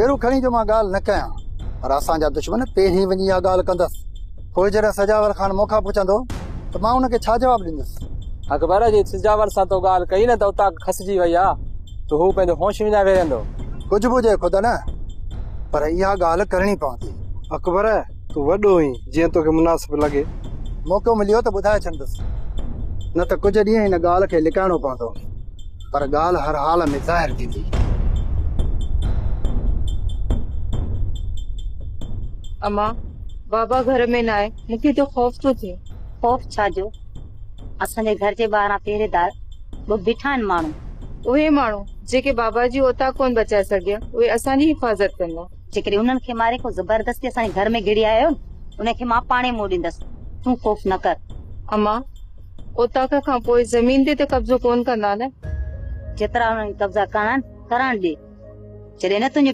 ڪهڙو کڻي جو مان ڳالهه نه ڪيان، پر اسان جا دشمن پهرين وڃي اها ڳالهه ڪندس. پوء جڏهن سجاول خان مون کان پڇندو ته مان ان کي ڇا جواب ڏيندس؟ اڪبر، جي سجاول سان تو ڳالهه ڪئي نه ته اوطاق کسجي وئي آ ته هو پنهنجو هوش وڃائي ويهندو. ڪجهه به هجي خود نه، پر اها ڳالهه ڪرڻي پوندي. اڪبر، تون وڏو آهين، جيئن توکي مناسب لڳي. موقعو مليو ته ٻڌائي ڇڏندس، نه ته ڪجهه ڏينهن هن ڳالهه کي لڪائڻو پوندو، پر ڳالهه هر حال ۾ ظاهر ٿيندي. امان، بابا گهر ۾ ناهي، مون کي ته خوف ٿو ٿئي. خوف ڇا جو؟ اسان جي گهر جي ٻاهران پهريدار به بيٺا آهن ماڻهو. اهي ماڻهو جيڪي بابا جي اوطاق ڪونه بچائي سگهيا، اهي اسان جي حفاظت ڪندا. جيڪڏهن انهن کي ماري ڪو زبردستي اسان جي گهر ۾ گهڙي آيو نه، ان کي مان پاڻهي منهن ڏيندس، تون خوف نه ڪر. امان، اوطاق کان پوء زمين تي ته قبضو ڪونه ڪندا نه؟ جيترا انهن کي قبضا ڪرڻا آهن، ڪرڻ ڏي. جڏهن نه تنهنجي.